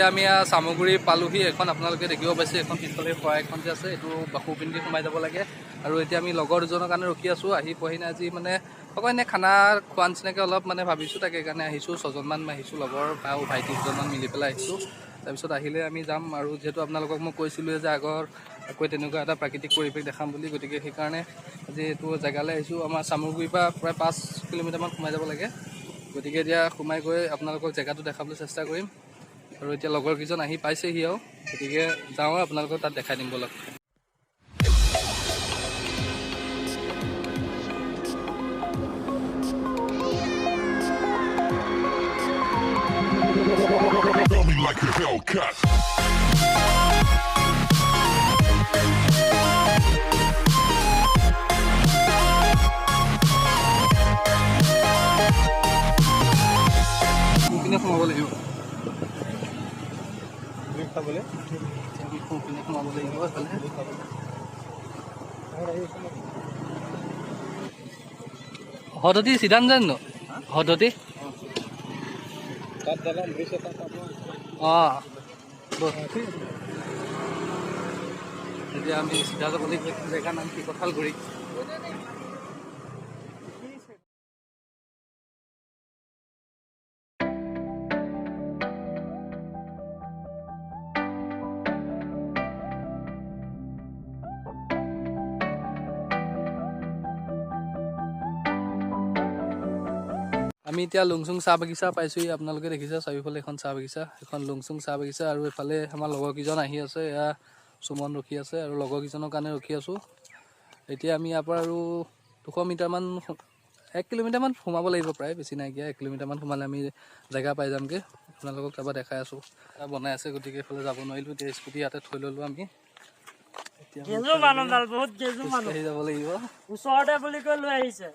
এতিয়া আমি চামগুৰি পালোহি। এখন আপোনালোকে দেখিব পাইছে, এখন পিছফালে শৰাই এখন যে আছে, এইটো বাসুপিন্ধি সোমাই যাব লাগে। আৰু এতিয়া আমি লগৰ দুজনৰ কাৰণে ৰখি আছোঁ, আহি পোৱাহি নাই। আজি মানে অকণ এনেই খানা খোৱা নিচিনাকৈ অলপ মানে ভাবিছোঁ, তাকে কাৰণে আহিছোঁ। ছজনমান আহিছোঁ লগৰ আৰু ভাইটি দুজনমান মিলি পেলাই আহিছোঁ। তাৰপিছত আহিলে আমি যাম। আৰু যিহেতু আপোনালোকক মই কৈছিলোঁৱে যে আগৰ আকৌ তেনেকুৱা এটা প্ৰাকৃতিক পৰিৱেশ দেখাম বুলি, গতিকে সেইকাৰণে আজি এইটো জেগালৈ আহিছোঁ। আমাৰ চামগুৰিৰ পৰা প্ৰায় 5 কিলোমিটাৰমান সোমাই যাব লাগে। গতিকে এতিয়া সোমাই গৈ আপোনালোকক জেগাটো দেখাবলৈ চেষ্টা কৰিম। আৰু এতিয়া লগৰ কেইজন আহি পাইছেহি আৰু, গতিকে যাওঁ আৰু আপোনালোকক তাত দেখাই দিম ব'লক। Like a Hellcat. সোঁপিনে সোমাব লাগিব। খাবলৈ আমি সোঁপিনে সোমাব লাগিব এইফালে। হদতি চিধান যায় ন হদতি? তাত দাদা ব্ৰিজ এটা পাব। অঁ, এতিয়া আমি চিধা যাব লাগিব। জেগাৰ নাম কি? কঁঠালগুৰি। আমি এতিয়া লুংচুং চাহ বাগিচা পাইছোঁহি। আপোনালোকে দেখিছে চাৰিওফালে এখন চাহ বাগিচা, এখন লুংচুং চাহ বাগিচা। আৰু এইফালে আমাৰ লগৰ কেইজন আহি আছে, এয়া সুমন ৰখি আছে আৰু লগৰ কেইজনৰ কাৰণে ৰখি আছোঁ। এতিয়া আমি ইয়াৰ পৰা আৰু 200 মিটাৰমান, 1 কিলোমিটাৰমান সোমাব লাগিব প্ৰায়, বেছি নাইকিয়া। 1 কিলোমিটাৰমান সোমালে আমি জেগা পাই যামগৈ। আপোনালোকক তাৰপৰা দেখাই আছোঁ। তাত বনাই আছে, গতিকে এইফালে যাব নোৱাৰিলোঁ। এতিয়া স্কুটি ইয়াতে থৈ ল'লোঁ আমি। এতিয়া খোজকাঢ়ি যাব লাগিব। ওচৰতে বুলি কৈ লৈ আহিছে।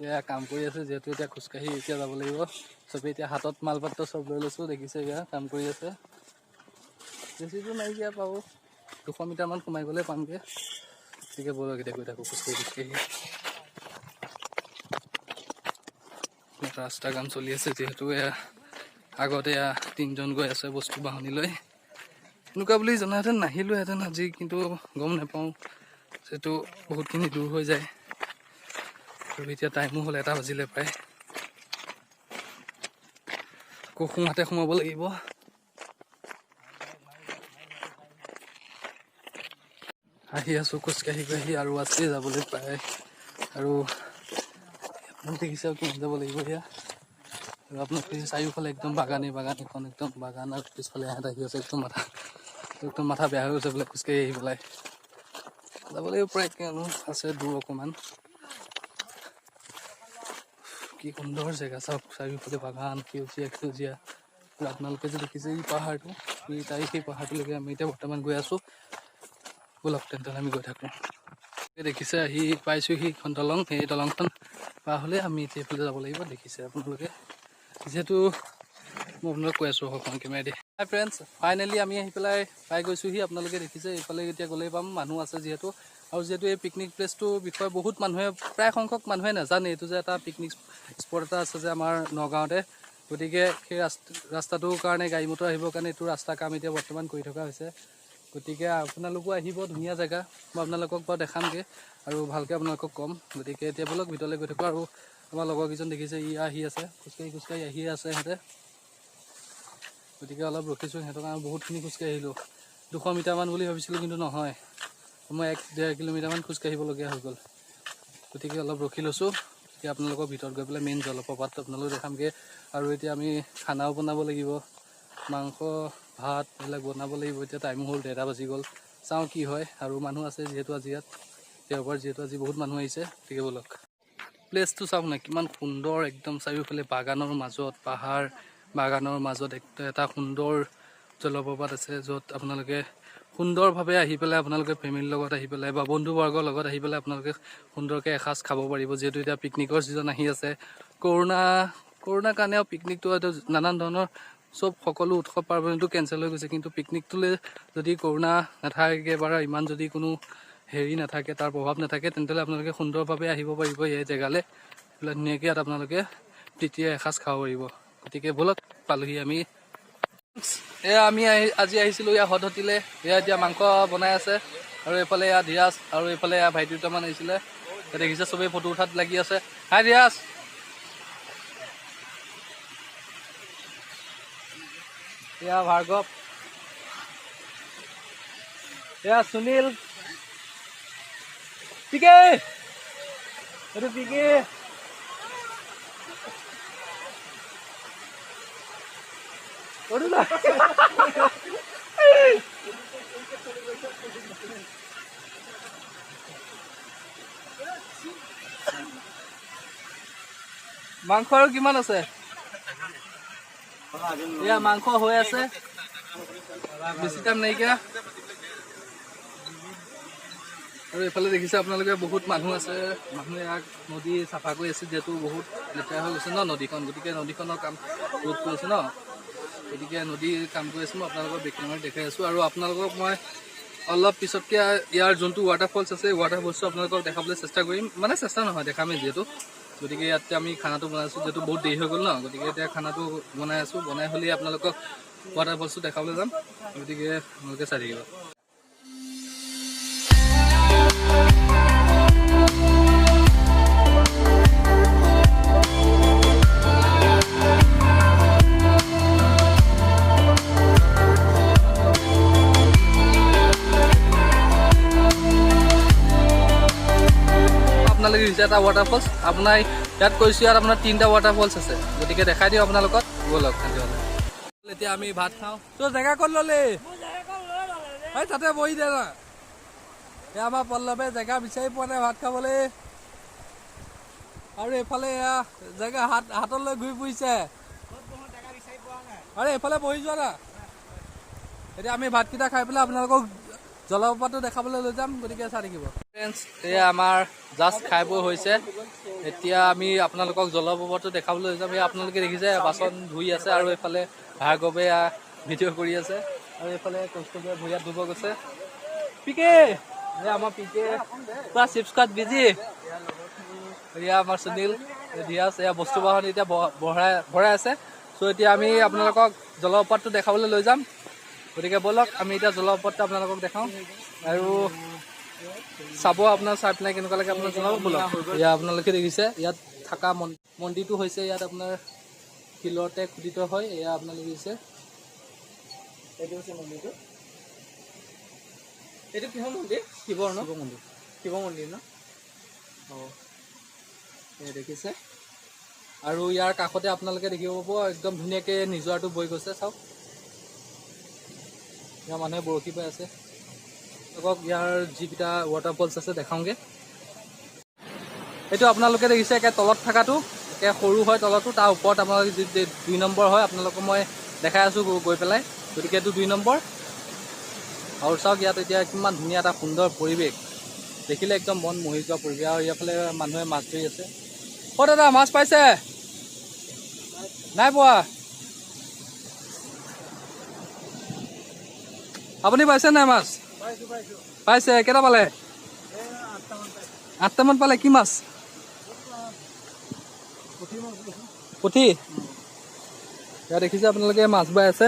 এয়া কাম কৰি আছে যিহেতু, এতিয়া খোজকাঢ়ি এতিয়া যাব লাগিব। চবেই এতিয়া হাতত মাল পত্ৰ চব লৈ লৈছোঁ, দেখিছে এয়া কাম কৰি আছে। বেছি দূৰ নাইকিয়া পাব, 200 মিটাৰমান সোমাই গ'লে পামগৈ। গতিকে ব'লক এতিয়া গৈ থাকোঁ খোজকাঢ়ি খোজকাঢ়ি। ৰাস্তা কাম চলি আছে যিহেতু, এয়া আগতে এয়া তিনিজন গৈ আছে বস্তু বাহনি লৈ। এনেকুৱা বুলি জনাহেঁতেন নাহিলোহেঁতেন আজি, কিন্তু গম নাপাওঁ যিহেতু বহুতখিনি দূৰ হৈ যায়। আৰু এতিয়া টাইমো হ'ল, 1 বাজিলে প্ৰায়। আকৌ সোঁহাতে সোমাব লাগিব। আহি আছোঁ খোজকাঢ়ি কাঢ়ি আৰু আছে যাবলৈ প্ৰায়। আৰু আপোনাক দেখিছে আৰু কিমান যাব লাগিব এয়া। আৰু আপোনাক দেখিছে চাৰিওফালে একদম বাগানেই বাগান, এখন একদম বাগান। আৰু পিছফালে ইহঁত আহি আছে, একদম মাথা বেয়া হৈ গৈছে বোলে খোজকাঢ়ি আহি পেলাই। যাব লাগিব প্ৰায়, কিয়নো আছে দূৰ অকণমান। কি সুন্দৰ জেগা চাওক, চাৰিওফালে বাগান, সেউজীয়া সেউজীয়া। আৰু আপোনালোকে যে দেখিছে এই পাহাৰটো, এই সেই পাহাৰটোলৈকে আমি এতিয়া বৰ্তমান গৈ আছোঁ। ব'লক তেন্তে আমি গৈ থাকোঁ। দেখিছে আহি পাইছোঁ সেইখন দলং, সেই দলংখন পাৰ হ'লে আমি এতিয়া এইফালে যাব লাগিব। দেখিছে আপোনালোকে, যিহেতু মই আপোনালোক কৈ আছোঁ অকণমান কেমেৰা দি। হাই ফ্ৰেণ্ডছ, ফাইনেলি আমি আহি পেলাই পাই গৈছোঁহি। আপোনালোকে দেখিছে এইফালে এতিয়া গ'লেই পাম, মানুহ আছে যিহেতু। আৰু যিহেতু এই পিকনিক প্লেচটোৰ বিষয়ে বহুত মানুহে, প্ৰায় সংখ্যক মানুহে নাজানে এইটো যে এটা পিকনিক স্পট এটা আছে যে আমাৰ নগাঁৱতে। গতিকে সেই ৰাস্তাটোৰ কাৰণে গাড়ী মটৰ আহিবৰ কাৰণে এইটো ৰাস্তা কাম এতিয়া বৰ্তমান কৰি থকা হৈছে। গতিকে আপোনালোকো আহিব, ধুনীয়া জেগা, মই আপোনালোকক বাৰু দেখামগৈ আৰু ভালকৈ আপোনালোকক ক'ম। গতিকে এতিয়া ব'লক ভিতৰলৈ গৈ থাকোঁ। আৰু আমাৰ লগৰ কেইজন দেখিছে ই আহি আছে, খোজকাঢ়ি খোজকাঢ়ি আহিয়ে আছে সিহঁতে। গতিকে অলপ ৰখিছোঁ সিহঁতৰ কাৰণে, বহুতখিনি খোজকাঢ়ি আহিলোঁ। 200 মিটাৰমান বুলি ভাবিছিলোঁ, কিন্তু নহয়, মই 1-1.5 কিলোমিটাৰমান খোজকাঢ়িবলগীয়া হৈ গ'ল। গতিকে অলপ ৰখি লৈছোঁ। এতিয়া আপোনালোকৰ ভিতৰত গৈ পেলাই মেইন জলপ্ৰপাতটো আপোনালোকক দেখামগৈ। আৰু এতিয়া আমি খানাও বনাব লাগিব, মাংস ভাত এইবিলাক বনাব লাগিব। এতিয়া টাইমো হ'ল, 1:30 বাজি গ'ল। চাওঁ কি হয়। আৰু মানুহ আছে যিহেতু আজি ইয়াত দেওবাৰ, যিহেতু আজি বহুত মানুহ আহিছে। গতিকে ব'লক, প্লেচটো চাওক না কিমান সুন্দৰ, একদম চাৰিওফালে বাগানৰ মাজত পাহাৰ, বাগানৰ মাজত এটা সুন্দৰ জলপ্ৰপাত আছে, য'ত আপোনালোকে সুন্দৰভাৱে আহি পেলাই, আপোনালোকে ফেমিলিৰ লগত আহি পেলাই বা বন্ধুবৰ্গৰ লগত আহি পেলাই আপোনালোকে সুন্দৰকৈ এসাঁজ খাব পাৰিব। যিহেতু এতিয়া পিকনিকৰ ছিজন আহি আছে, কৰোণাৰ কাৰণে আৰু পিকনিকটো হয়তো নানান ধৰণৰ চব সকলো উৎসৱ পাৰ্বণটো কেঞ্চেল হৈ গৈছে। কিন্তু পিকনিকটোলৈ যদি কৰোণা নাথাকে বা ইমান যদি কোনো হেৰি নাথাকে, তাৰ প্ৰভাৱ নাথাকে, তেনেহ'লে আপোনালোকে সুন্দৰভাৱে আহিব পাৰিব এই জেগালৈ। এইবিলাক ধুনীয়াকৈ ইয়াত আপোনালোকে তৃতীয় এসাঁজ খাব পাৰিব। গতিকে ব'লক পালোহি আমি। এয়া আমি আহি আজি আহিছিলোঁ ইয়াত হদহতিলে। এয়া এতিয়া মাংস বনাই আছে আৰু এইফালে এয়া ধীৰাজ আৰু এইফালে এয়া ভাইটি দুটামান আহিছিলে। দেখিছে চবেই ফটো উঠাত লাগি আছে। হাই ধীৰাজ। এয়া ভাৰ্গৱ, এয়া সুনীল, পিকে, এইটো পিকে। মাংস আৰু কিমান আছে? এয়া মাংস হৈ আছে, বেছি টাইম নাইকিয়া। আৰু এইফালে দেখিছে আপোনালোকে বহুত মানুহ আছে। মানুহে ইয়াক নদী চাফা কৰি আছে, যিহেতু বহুত লেতেৰা হৈ গৈছে ন নদীখন, গতিকে নদীখনৰ কাম বহুত কৰি আছে ন, গতিকে নদীৰ কাম কৰি আছে। মই আপোনালোকক বেক কেমেৰাত দেখাই আছোঁ। আৰু আপোনালোকক মই অলপ পিছতকৈ ইয়াৰ যোনটো ৱাটাৰফলছ আছে, ৱাটাৰফলছটো আপোনালোকক দেখাবলৈ চেষ্টা কৰিম। মানে চেষ্টা নহয়, দেখামেই যিহেতু। গতিকে ইয়াতে আমি খানাটো বনাইছোঁ, যিহেতু বহুত দেৰি হৈ গ'ল ন, গতিকে এতিয়া খানাটো বনাই আছোঁ। বনাই হ'লেই আপোনালোকক ৱাটাৰফলছটো দেখাবলৈ যাম, গতিকে আপোনালোকে চাই থাকিব। আপোনালোকে দেখিছে এটা ৱাটাৰফলছ, আপোনাৰ ইয়াত কৈছোঁ, ইয়াত আপোনাৰ 3টা ৱাটাৰফলছ আছে, গতিকে দেখাই দিওঁ আপোনালোকক। ব'লক তেতিয়াহ'লে এতিয়া আমি ভাত খাওঁ। তোৰ জেগা ক'ত ল'লি? এই তাতে বহি দে না। এয়া আমাৰ পল্লৱে জেগা বিচাৰি পোৱা নাই ভাত খাবলৈ, আৰু এইফালে এয়া জেগা হাতত লৈ ঘূৰি ফুৰিছে। আৰে এইফালে বহি যোৱা না। এতিয়া আমি ভাতকেইটা খাই পেলাই আপোনালোকক জলপ্ৰপাতটো দেখাবলৈ লৈ যাম, গতিকে চাই থাকিব। ফ্ৰেণ্ডছ, এয়া আমাৰ জাষ্ট খাই বৈ হৈছে। এতিয়া আমি আপোনালোকক জলপ্ৰপাতটো দেখাবলৈ লৈ যাম। এয়া আপোনালোকে দেখিছে বাচন ধুই আছে, আৰু এইফালে ভাৰ্গৱে ভিডিঅ' কৰি আছে, আৰু এইফালে কৌস্তভে ভৰি হাত ধুব গৈছে। পিকে, এয়া আমাৰ পিকে পুৰা চিপছ খোৱাত বিজি। এয়া আমাৰ সুনীল, ধীৰাজ, এয়া বস্তু বাহন এতিয়া ভৰাই আছে। চ' এতিয়া আমি আপোনালোকক জলপ্ৰপাতটো দেখাবলৈ লৈ যাম, গতিকে ব'লক আমি এতিয়া জলপ্ৰপাতটো আপোনালোকক দেখাওঁ আৰু চাব। আপোনাৰ চাই পেলাই কেনেকুৱা লাগে আপোনাক জনাব। ব'লক। এয়া আপোনালোকে দেখিছে ইয়াত থকা মন্দিৰটো হৈছে ইয়াত আপোনাৰ শিলতে খোদিত হয়। এয়া আপোনালোকে দেখিছে এইটো হৈছে মন্দিৰটো। এইটো কিহৰ মন্দিৰ? শিৱৰ ন? শিৱ মন্দিৰ। শিৱ মন্দিৰ ন? অঁ, এই দেখিছে। আৰু ইয়াৰ কাষতে আপোনালোকে দেখিব পাব একদম ধুনীয়াকৈ নিজৰাটো বৈ গৈছে। চাওক, ইয়াৰ মানুহে বৰশী পাই আছে। আপোনালোকক ইয়াৰ যিকেইটা ৱাটাৰফলছ আছে দেখাওঁগৈ। এইটো আপোনালোকে দেখিছে একে তলত থকাটো, একে সৰু হয় তলতো, তাৰ ওপৰত আপোনালোকে যি 2 নম্বৰ হয়, আপোনালোকক মই দেখাই আছোঁ গৈ পেলাই। গতিকে এইটো 2 নম্বৰ। আৰু চাওক ইয়াত এতিয়া কিমান ধুনীয়া এটা সুন্দৰ পৰিৱেশ, দেখিলে একদম মন মোহি যোৱা পৰিৱেশ। আৰু ইয়াৰফালে মানুহে মাছ ধৰি আছে। অ' দাদা, মাছ পাইছে? নাই পোৱা। আপুনি পাইছে নাই মাছ? পাইছে। কেইটা পালে? 8টামান পালে। কি মাছ? পুঠি। ইয়াত দেখিছে আপোনালোকে মাছ বাই আছে।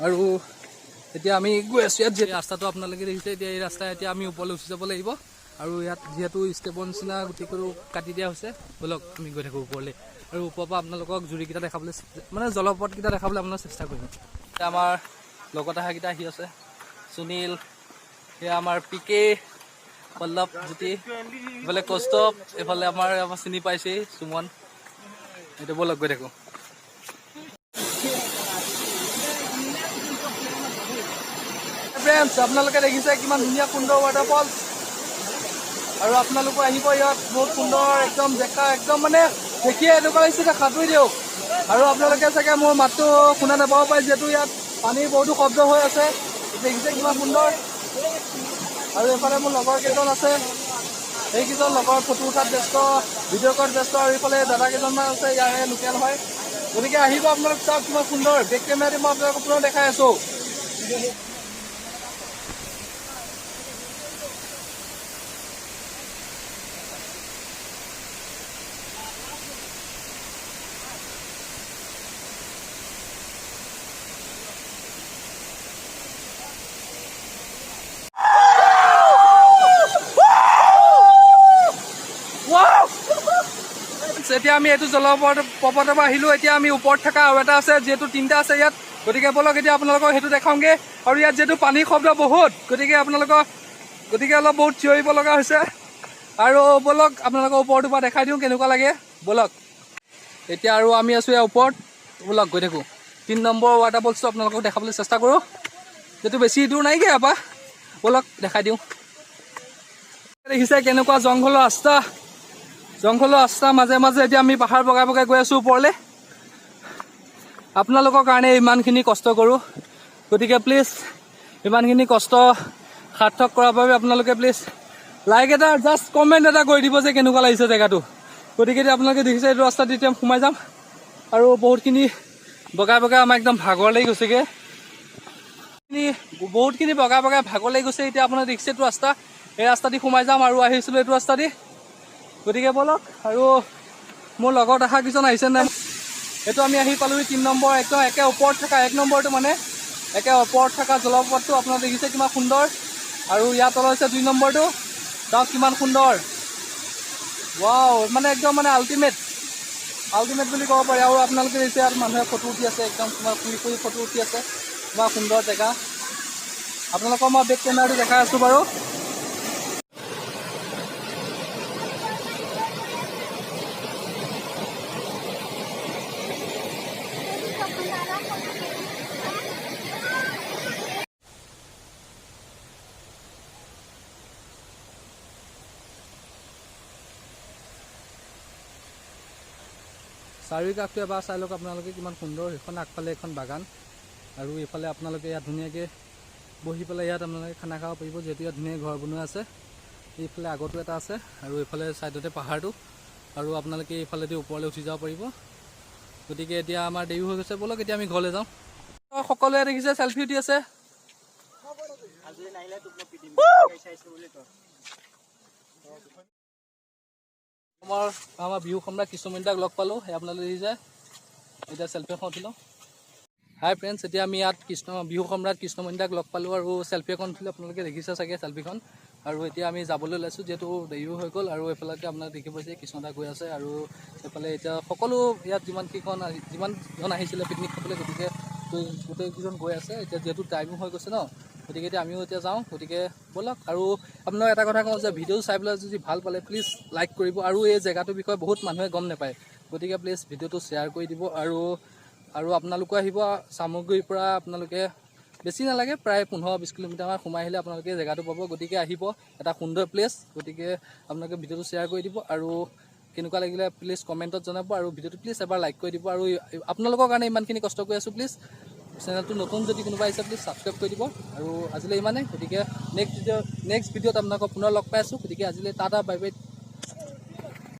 আৰু এতিয়া আমি গৈ আছোঁ ইয়াত, যে ৰাস্তাটো আপোনালোকে দেখিছে, এতিয়া এই ৰাস্তা এতিয়া আমি ওপৰলৈ উঠি যাব লাগিব। আৰু ইয়াত যিহেতু ষ্টেপৰ নিচিনা গোটেইটো কাটি দিয়া হৈছে, ব'লক আমি গৈ থাকোঁ ওপৰলৈ। আৰু ওপৰৰ পৰা আপোনালোকক জুৰিকেইটা দেখাবলৈ, মানে জলপ্ৰপাতকেইটা দেখাবলৈ আপোনাক চেষ্টা কৰিম। এতিয়া আমাৰ লগত অহাকেইটা আহি আছে, সুনীল, এয়া আমাৰ পিকে, পল্লৱ, জ্যোতি, এইফালে কৌস্তভ, এইফালে আমাৰ চিনি পাইছেই সুমন। এইটো ব'লক গৈ থাকোঁ। ফ্ৰেণ্ডছ, আপোনালোকে দেখিছে কিমান ধুনীয়া সুন্দৰ ৱাটাৰফলছ। আৰু আপোনালোকো আহিব ইয়াত, বহুত সুন্দৰ একদম দেখা, একদম মানে দেখিয়ে এনেকুৱা লাগিছে যে সাঁতুৰি দিয়ক। আৰু আপোনালোকে চাগে মোৰ মাতটো শুনা নাপাব পাৰে, যিহেতু ইয়াত পানীৰ বহুতো শব্দ হৈ আছে। দেখিছে কিমান সুন্দৰ। আৰু এইফালে মোৰ লগৰ কেইজন আছে, সেইকেইজন লগৰ ফটো উঠাত ব্যস্ত, ভিডিঅ' কৰাত ব্যস্ত। আৰু এইফালে দাদা কেইজনমান আছে, ইয়াৰে লোকেল হয়। গতিকে আহিব আপোনালোক, চাওক কিমান সুন্দৰ। বেক কেমেৰাদি মই আপোনালোকক পুনৰ দেখাই আছোঁ। ফ্ৰেণ্ডছ, এতিয়া আমি এইটো জলপ্ৰপাতৰ পৰা আহিলোঁ। এতিয়া আমি ওপৰত থকা আৰু এটা আছে, যিহেতু তিনিটা আছে ইয়াত। গতিকে ব'লক এতিয়া আপোনালোকক সেইটো দেখাওঁগৈ। আৰু ইয়াত যিহেতু পানীৰ শব্দ বহুত, গতিকে আপোনালোকৰ গতিকে অলপ বহুত চিঞৰিব লগা হৈছে। আৰু ব'লক আপোনালোকৰ ওপৰটোৰ পৰা দেখাই দিওঁ কেনেকুৱা লাগে। ব'লক এতিয়া আৰু আমি আছোঁ ইয়াৰ ওপৰত, ব'লক গৈ থাকোঁ। 3 নম্বৰ ৱাটাৰফলছটো আপোনালোকক দেখাবলৈ চেষ্টা কৰোঁ, যিহেতু বেছি দূৰ নাইকিয়া ইয়াৰ পৰা। ব'লক দেখাই দিওঁ। দেখিছে কেনেকুৱা জংঘলৰ ৰাস্তা, জংঘলৰ ৰাস্তা মাজে মাজে এতিয়া আমি পাহাৰ বগাই বগাই গৈ আছোঁ ওপৰলৈ। আপোনালোকৰ কাৰণে ইমানখিনি কষ্ট কৰোঁ, গতিকে প্লিজ ইমানখিনি কষ্ট সাৰ্থক কৰাৰ বাবে আপোনালোকে প্লিজ লাইক এটা, জাষ্ট কমেণ্ট এটা কৰি দিব যে কেনেকুৱা লাগিছে জেগাটো। গতিকে এতিয়া আপোনালোকে দেখিছে এইটো ৰাস্তাত এতিয়া সোমাই যাম। আৰু বহুতখিনি বগাই বগাই আমাৰ একদম ভাগৰ লাগি গৈছেগৈ, বহুতখিনি বগাই বগাই ভাগৰ লাগি গৈছে। এতিয়া আপোনালোকে দেখিছে এইটো ৰাস্তা, এই ৰাস্তা দি সোমাই যাম। আৰু আহিছিলোঁ এইটো ৰাস্তা দি, গতিকে ব'লক। আৰু মোৰ লগত অহা কেইজন আহিছে নাই? এইটো আমি আহি পালোহি 3 নম্বৰ, একদম একে ওপৰত থকা 1 নম্বৰটো, মানে একে ওপৰত থকা জলপ্ৰপাতটো আপোনালোকে দেখিছে কিমান সুন্দৰ। আৰু ইয়াৰ তলত হৈছে 2 নম্বৰটো, চাওক কিমান সুন্দৰ। ৱাও, মানে একদম মানে আল্টিমেট, আল্টিমেট বুলি ক'ব পাৰি। আৰু আপোনালোকে দেখিছে ইয়াত মানুহে ফটো উঠি আছে, একদম কিমান ফুৰি ফুৰি ফটো উঠি আছে, কিমান সুন্দৰ জেগা। আপোনালোকৰ মই বেক কেমেৰাটো দেখাই আছোঁ বাৰু। চাৰিওকাষটো এবাৰ চাই লওক আপোনালোকে কিমান সুন্দৰ। সেইখন আগফালে এখন বাগান, আৰু এইফালে আপোনালোকে ইয়াত ধুনীয়াকৈ বহি পেলাই ইয়াত আপোনালোকে খানা খাব পাৰিব, যিহেতু ইয়াত ধুনীয়া ঘৰ বনোৱা আছে। এইফালে আগতো এটা আছে, আৰু এইফালে ছাইডতে পাহাৰটো, আৰু আপোনালোকে এইফালেদি ওপৰলৈ উঠি যাব পাৰিব। গতিকে এতিয়া আমাৰ দেৰি হৈ গৈছে, ব'লক এতিয়া আমি ঘৰলৈ যাওঁ। সকলোৱে দেখিছে চেলফি উঠি আছে। আমাৰ বিহু সম্ৰাট কৃষ্ণমণিদাক লগ পালোঁ, সেই আপোনালোকে দেখিছে। এতিয়া চেলফি এখন উঠিলোঁ। হাই ফ্ৰেণ্ডছ, এতিয়া আমি ইয়াত বিহু সম্ৰাট কৃষ্ণমণিদাক লগ পালোঁ আৰু চেলফি এখন উঠিলোঁ। আপোনালোকে দেখিছে চাগে চেলফিখন। আৰু এতিয়া আমি যাবলৈ ওলাইছোঁ, যিহেতু দেৰিও হৈ গ'ল। আৰু এইফালে আপোনালোকে দেখি পাইছে কৃষ্ণদা গৈ আছে। আৰু এইফালে এতিয়া সকলো ইয়াত যিমানজন আহিছিলে পিকনিক খাবলৈ, গতিকে গোটেইকেইজন গৈ আছে। এতিয়া যিহেতু টাইমো হৈ গৈছে ন, গতিকে এতিয়া আমিও এতিয়া যাওঁ। গতিকে ব'লক। আৰু আপোনালোক এটা কথা কওঁ যে ভিডিঅ' চাই পেলাই যদি ভাল পালে প্লিজ লাইক কৰিব। আৰু এই জেগাটোৰ বিষয়ে বহুত মানুহে গম নাপায়, গতিকে প্লিজ ভিডিঅ'টো শ্বেয়াৰ কৰি দিব। আৰু আপোনালোকো আহিব চামগুৰিৰ পৰা, আপোনালোকে বেছি নালাগে, প্ৰায় 15-20 কিলোমিটাৰমান সোমাই আহিলে আপোনালোকে জেগাটো পাব। গতিকে আহিব, এটা সুন্দৰ প্লেচ। গতিকে আপোনালোকে ভিডিঅ'টো শ্বেয়াৰ কৰি দিব, আৰু কেনেকুৱা লাগিলে প্লিজ কমেণ্টত জনাব। আৰু ভিডিঅ'টো প্লিজ এবাৰ লাইক কৰি দিব। আৰু আপোনালোকৰ কাৰণে ইমানখিনি কষ্ট কৰি আছোঁ, প্লিজ চেনেলটো নতুন যদি কোনোবা আহিছে প্লিজ ছাবস্ক্ৰাইব কৰি দিব। আৰু আজিলৈ ইমানেই। গতিকে নেক্সট ভিডিঅ'ত আপোনালোকক পুনৰ লগ পাই আছোঁ। গতিকে আজিলৈ টাটা, বাই বাই।